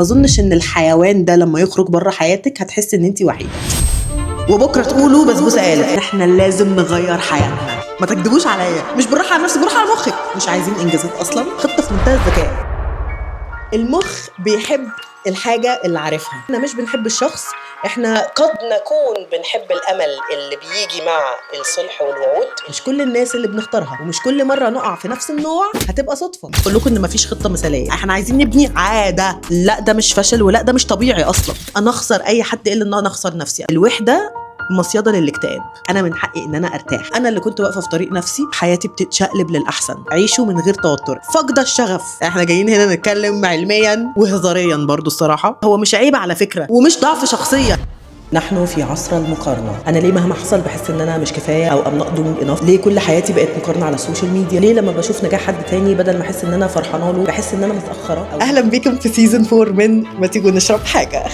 ما اظنش ان الحيوان ده لما يخرج بره حياتك هتحس ان انت وحيده. وبكره تقولوا بسبوسه قالت احنا لازم نغير حياتنا. ما تكدبوش عليا، مش بالراحة على نفسك، بالراحة على مخك. مش عايزين انجازات اصلا، خطه في منتهى الذكاء. المخ بيحب الحاجة اللي عارفها. احنا مش بنحب الشخص، احنا قد نكون بنحب الامل اللي بيجي مع الصلح والوعود. مش كل الناس اللي بنختارها ومش كل مرة نقع في نفس النوع هتبقى صدفة. بقول لكم ان مفيش خطه مثاليه، احنا عايزين نبني عادة. لا ده مش فشل، ولا ده مش طبيعي اصلا. انا اخسر اي حد الا ان انا اخسر نفسي. الوحدة مصيده للاكتئاب. انا من حقي ان انا ارتاح. انا اللي كنت واقفة في طريق نفسي، حياتي بتتشقلب للاحسن. عيشوا من غير توتر. فقد الشغف، احنا جايين هنا نتكلم علميا وهزاريا برضو. الصراحة هو مش عيب على فكرة، ومش ضعف شخصيه. نحن في عصر المقارنة. أنا ليه مهما حصل بحس إن أنا مش كفاية أو I'm not doing enough؟ ليه كل حياتي بقت مقارنة على ال social media؟ ليه لما بشوف نجاح حد تاني بدل ما أحس إن أنا فرحانة له بحس إن أنا متأخرة؟ أهلا بيكم في season 4 من ما تيجوا نشرب حاجة.